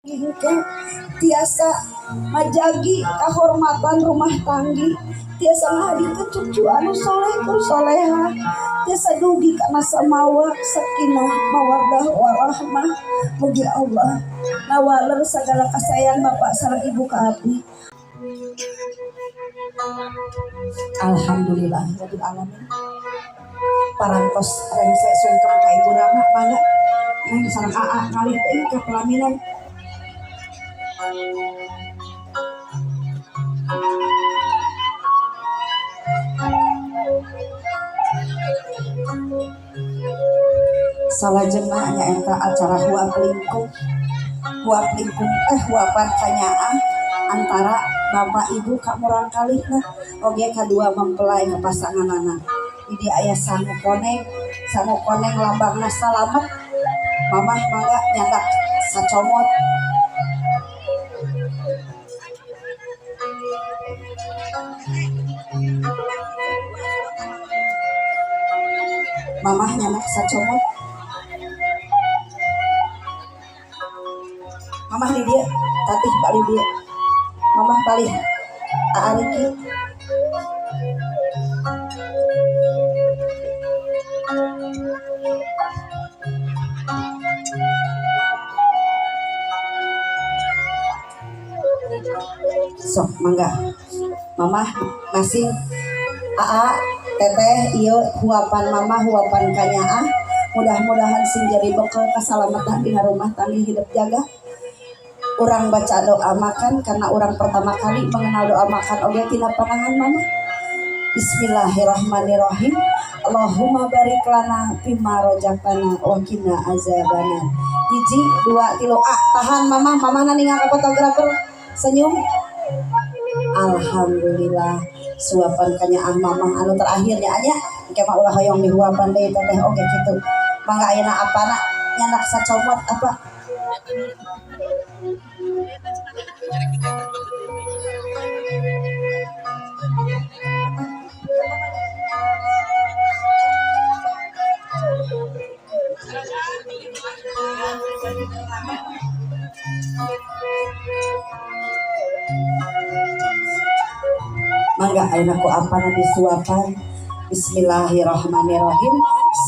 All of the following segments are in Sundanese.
Engke tiasa majagi kahormatan rumah tanggi, tiasa ngahadirkeun cucu anu soleh tur soleha, tiasa dugi kana samawa sakinah mawaddah warahmah. Mugi Allah ngawaler sagala kasaean bapak sareng ibu ka abdi. Alhamdulillah rabbil alamin. Parantos rengse sungkem ka Ibu Rama, mangga neng sareng aa ngalih teuing ka pelaminan. Salajengna nyaeta acara huap lingkung. Huap lingkung huapan kanyaah antara bapak ibu ka murang kalihna oge kadua mempelai ka pasanganana. Di dieu aya sangu koneng, sangu koneng lambangna salamet. Mamah mangga nyandak sacomot. Mamah nyandak sacomot. Mamah di dieu, tatih palih dieu. Mamah palih Aa Riki. Sok mangga. Mamah masing Aa teteh ieu huapan mamah huapan kanyaah. Mudah-mudahan sing jadi bekal kasalamatan dina rumah tangga hidup jaga. Urang baca doa makan karena urang pertama kali mengenal doa makan oge tina panangan mama. Bismillahirrahmanirrahim. Allahumma barik lana fima razaqtana wa qina azabannar. 1, 2, 3. Ah, tahan mama, mama ningal ka fotografer senyum. Alhamdulillah suapan kanyaah mamah anu terakhirnya anya engke mah ulah hoyong dihuapan deui teteh oge kitu. Mangga ayeuna apana nyandak sacomot apa? Mangga ayeuna ku apana disuapan. Bismillahirrahmanirrahim.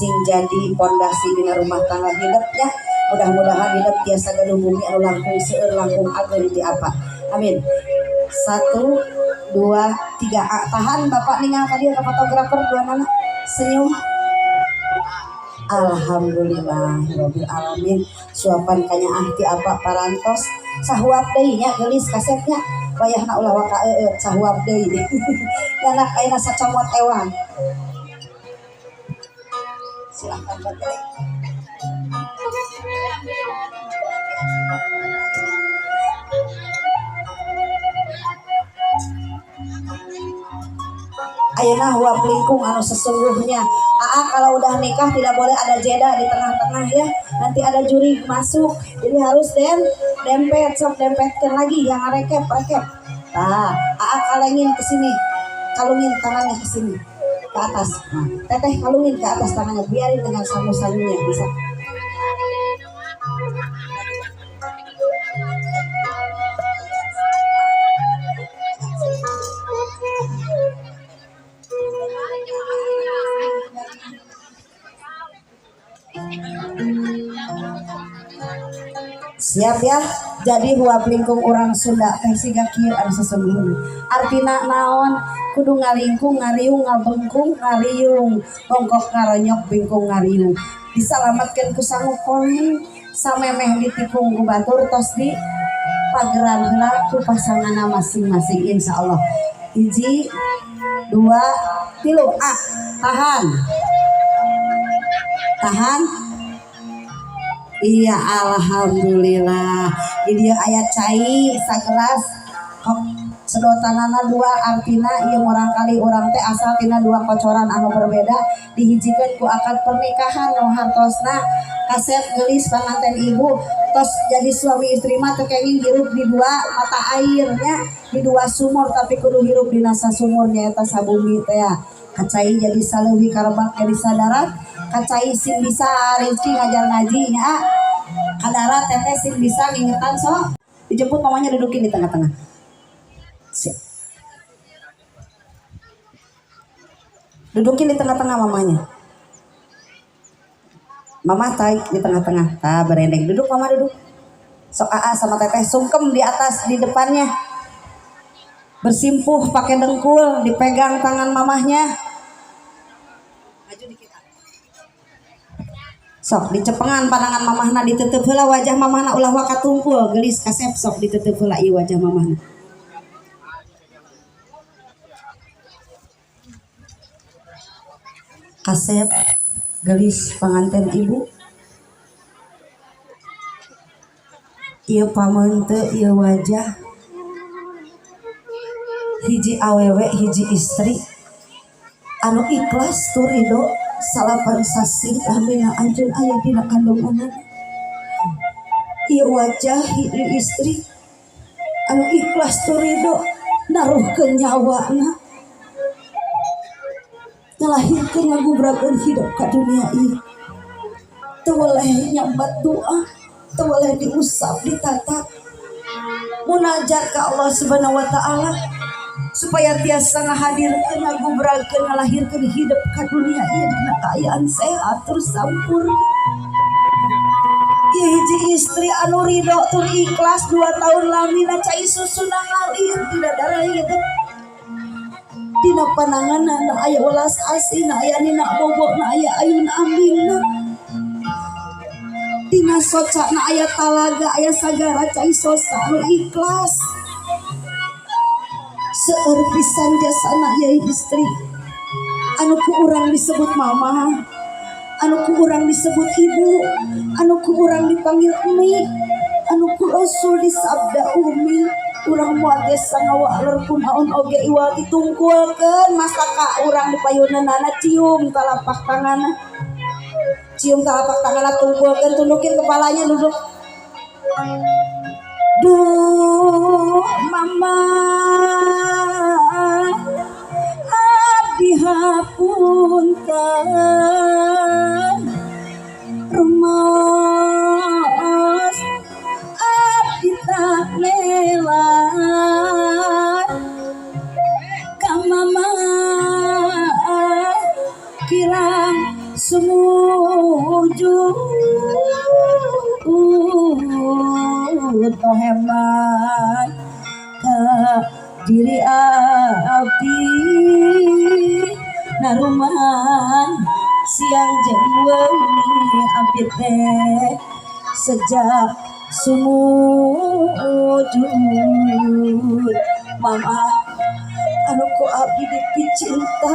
Sing jadi pondasi dina rumah tangga hidupnya. Mudah-mudahan hidup tiasa gaduh bumi anu langkung seueur langkung ageng ti apa. Amin. 1, 2, 3. Ah, tahan bapak ningal ka dieu ka fotografer dua nana. Senyum. Alhamdulillah rabbil alamin. Suapan kanyaah ti apa parantos sahuap deui nya geulis kasepnya. Wayahna ulah waka eueuh sahuap deui. Nyanak ayeuna sacomot ewang. Silahkan Bapak. Ayeuna huap lingkung anu sesungguhnya. Aa kalau udah nikah tidak boleh ada jeda di tengah-tengah ya. Nanti ada juri masuk. Jadi harus dempet, sok dempetkan lagi yang rekep, rekep. Nah, aa kalengin ke sini. Kalungin tangannya ke sini. Ke atas. Nah, teteh kalungin ke atas tangannya, biarin dengan sangu-sangunya bisa. Siap ya. Jadi huap lingkung orang Sunda teh siga kieu anu sesungguhna. Artina naon? Kudu ngalingkung, ngariung, ngabengkung, ngariung, ongkok ngaronyok, bingkung ngariung. Disalamatkeun ku sangu koneng, samemeh ditikung ku batur tos di pageran heula ku pasanganna masing-masing insyaallah. 1, 2, 3. Ah, tahan. Tahan. Iya, alhamdulillah. Di dieu aya cai sagelas kok sedotanana 2, artina ieu murang kali urang teh asal tina 2 kocoran anu berbeda dihijikeun ku akad pernikahan nu hartosna kasep geulis panganten ibu tos jadi suami istri mah teu kenging hirup di 2 mata airnya di 2 sumur tapi kudu hirup dina sasumur nyaeta sabumi teh ya. Kacai jadi saleuwi karebak jadi sadarat kacai sing bisa rezeki ngajar ngaji nya. Kadara teteh sing bisa ngingetan. Sok dijemput mamanya, dudukin di tengah-tengah. Sip. Dudukin di tengah-tengah mamanya. Mama tarik di tengah-tengah. Tah, berendeng. Duduk, mama duduk. Sok aa sama teteh sungkem di atas, di depannya. Bersimpuh pakai dengkul, dipegang tangan mamahnya. Maju dikit. Sok dicepengan panangan mamahna, ditutup heula wajah mamahna, ulah waka tungkul, gelis kasep. Sok ditutup heula ieu wajah mamahna. Kasep, gelis pengantin ibu. Ieu pameunte, ieu wajah hiji awewe, hiji istri anu ikhlas tur ridho 9 sasih lamina anjeun aya dina kandunganna. Ieu wajah hiji istri anu ikhlas tur ridho naruhkeun nyawana ngalahirkeun, ngagubrakeun hidup ka dunia ieu. Teu weleh nyambat doa, teu weleh diusap, ditata, munajat ka Allah Subhanahu wa Taala supaya tiasa ngahadirkeun, ngagubrakeun, ngalahirkeun hidup ka dunia ieu dina kaayaan sehat terus sampurna. Ieu hiji istri anu ridho tur ikhlas, 2 tahun lamina cai susuna ngalir dina darah hidup. Dina pananganna aya welas asih na, aya nina bobo na, aya ayun ambingna. Dina soca na aya talaga, aya sagara cai sosa anu ikhlas. Seueur pisan jasana ieu istri anu ku urang disebut mama, anu ku urang disebut ibu, anu ku urang dipanggil emi, anu ku Rasul disabda umi. Urang moal tiasa ngawaler kunaon oge iwal ditungkulkeun masaka urang di payuneunana. Cium talapak tanganna, cium talapak tanganna, tungkulkeun, tundukin kepalanya, duduk. Duh mama, abdi hapunten, rumaos abdi tak lela ka mama, kirang sumujud toheman ka diri abdi, naruman siang jeung wengi abdi teh sejak sumujud. Mama anu ku abdi dipicinta,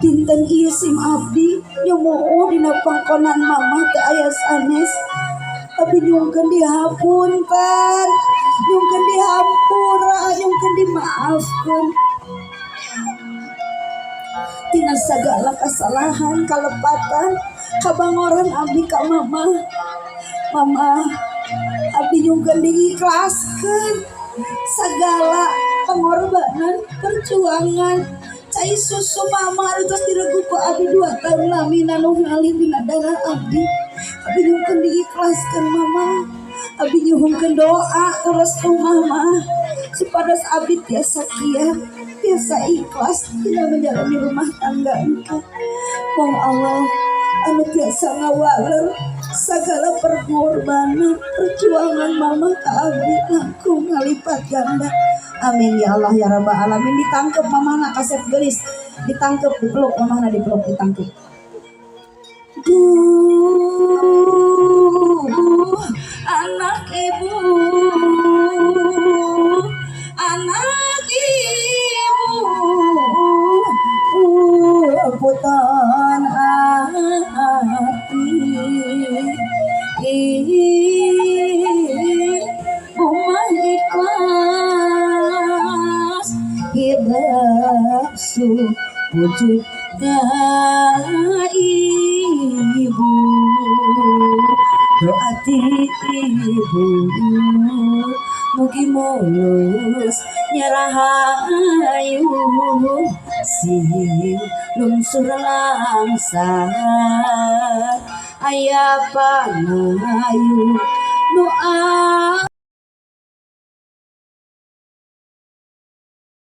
dinten ieu sim abdi nyumu'u dina pangkonan mama teu aya sanes. Abdi nyungkeun dihapunten, nyungkeun dihampura, nyungkeun dimaafkeun tina sagala kesalahan, kalepatan, kabangoran abdi ka mama. Mama, abdi nyungkeun diikhlaskeun segala pengorbanan, perjuangan cai susu mama anu tos diregu ku abdi 2 tahun lamina nu ngalir dina darah abdi. Abdi nyungkeun diikhlaskeun, mama. Abdi nyuhunkeun doa terus ku mama supados abdi tiasa kiat, tiasa ikhlas dina menjalani rumah tangga engke. Mong Allah anu tiasa ngawaler segala pengorbanan, perjuangan mama ka abdi langkung ngalipat ganda. Amin ya Allah ya Rabbal alamin. Ditangkep mamana, kasep gelis, ditangkep, dipeluk mamana, dipeluk, ditangkep. Duh anak ibu, anak ibu, putan hati, ibu mah ikhlas hidup sujud ka ibu. Doa ti ibu mugi mulus nyerahayu, sing lungsur langsat. Aya pangayu nu